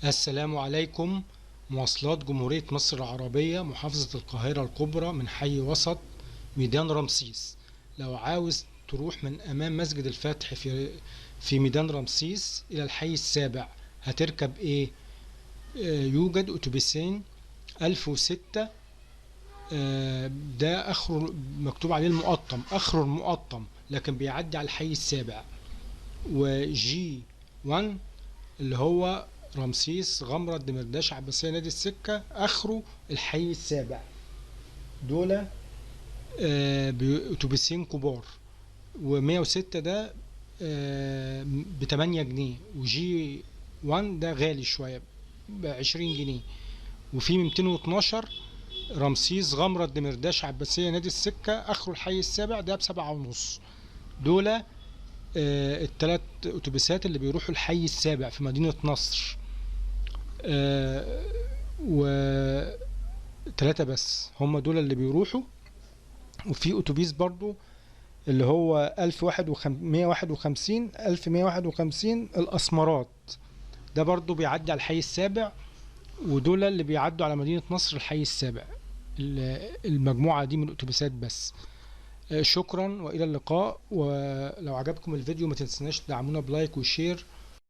السلام عليكم. مواصلات جمهورية مصر العربية، محافظة القاهرة الكبرى، من حي وسط ميدان رمسيس. لو عاوز تروح من أمام مسجد الفتح في ميدان رمسيس إلى الحي السابع هتركب إيه؟ يوجد أتوبيسين 1006، ده آخره مكتوب عليه المقطم، آخره المقطم، لكن بيعدي على الحي السابع. وجي 1 اللي هو رمسيس غمرة الدمرداش عباسية نادي السكة، آخره الحي السابع. دول بأتوبيسين كبار. و106 ده ب8 جنيه، وجي 1 ده غالي شوية ب20 جنيه. وفي 212 رمسيس غمرة الدمرداش عباسية نادي السكة، آخره الحي السابع، ده ب7.5. دول التلات أتوبيسات اللي بيروحوا الحي السابع في مدينة نصر، و3 بس هم دول اللي بيروحوا. وفي أتوبيس برضو اللي هو ألف واحد مية واحد وخمسين، 1151 الأسمرات، ده برضو بيعدي على الحي السابع، ودول اللي بيعدوا على مدينة نصر الحي السابع، المجموعة دي من الأتوبيسات بس. شكرا وإلى اللقاء. ولو عجبكم الفيديو ما تنسوناش تدعمونا ب like و share.